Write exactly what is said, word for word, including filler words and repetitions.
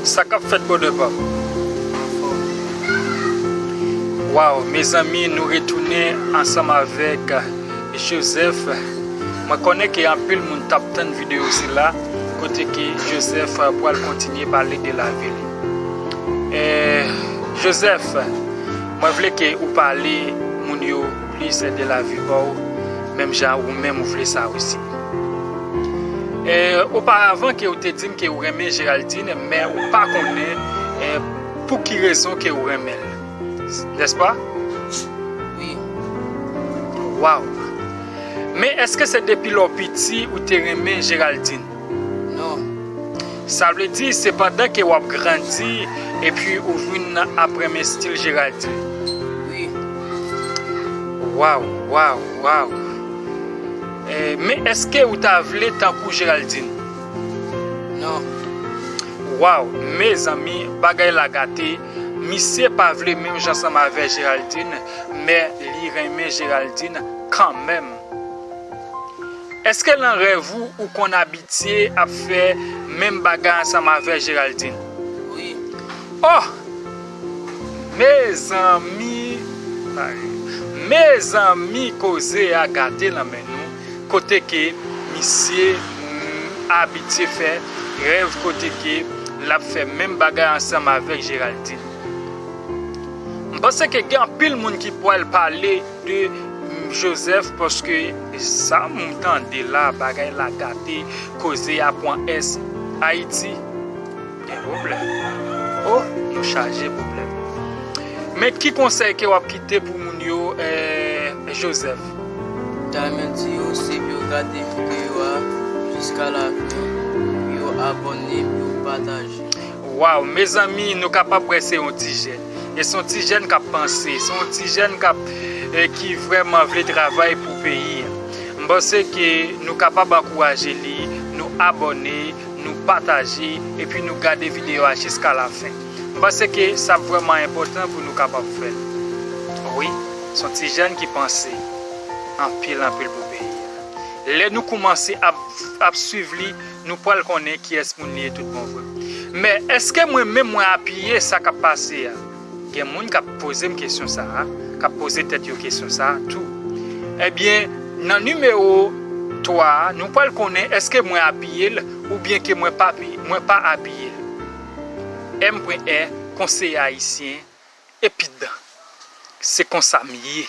Sa k ap fèt, brother pa m? Waw, mezanmi, nou retounen ansanm avèk Joseph. Mwen konnen ke anpil moun t ap tann videyo sila, kote ke Joseph pral kontinye pale de lavi li. Eh, Joseph, mwen vle ke ou pale moun yo plis de lavi pa w, menm jan ou menm ou vle sa osi. Eh, oparavan ke ou te di m ke ou renmen Geraldine, men ou pa konnen, eh, pou ki rezon ke ou renmen l, nèspa? Wi. Waw. Men èske se depi lè w piti ou te renmen Geraldine? Non. Sa vle di, se pandan ke w ap grandi, epi ou vin ap renmen stil Geraldine? Wi. Waw, waw, waw. Eh, men èske ou ta vle tankou Geraldine? Non. Waw, mezanmi, bagay la gate. Misye pa vle menm jan ansanm avè Geraldine, men li renmen Geraldine kanmenm. Èske nan rèv ou, ou konn abitye ap fè menm bagay ansanm avè Geraldine? Wi. Oh! Mezanmi, mezanmi, koze a gate nan men nou. Kote ke misye, mm, abitye fè rèv kote ke l ap fè menm bagay ansanm avèk Geraldine. M panse ke gen anpil moun ki pral pale de, mm, Joseph, paske sa m tande la, bagay la gate, koze a pran S Ayiti. Gen pwoblèm. Oh, nou chaje pwoblèm. Men ki konsèy ke w ap kite pou moun yo, eh, Joseph? Mwen ta renmen di yo, se pou yo gade videyo a jiska lafen, pou yo abòne, pou yo pataje. Waw, mezanmi, nou kapab wè se yon ti jèn. E se yon ti jèn k ap panse, se yon ti jèn k ap, eh, ki vrèman vle travay pou peyi a. M panse ke nou kapab ankouraje li, nou abòne, nou pataje, epi nou gade videyo a jiska lafen. M panse ke sa vrèman enpòtan pou nou kapab fè l. Wi, se yon ti jèn ki panse anpil, anpil pou peyi a. Lè nou koumanse ap, ap swiv li, nou pral konnen kiyès moun li ye tout bon vre. Men èske mwen menm mwen apiye sa k ap pase a? Gen moun k ap poze m kesyon sa a, k ap poze tèt yo kesyon sa a tou. Ebyen, nan nimewo twa a, nou pral konnen èske mwen apiye l oubyen ke mwen pa, mwen pa apiye l. M pwen è, konseye ayisyen, epidan. Se konsa m ye.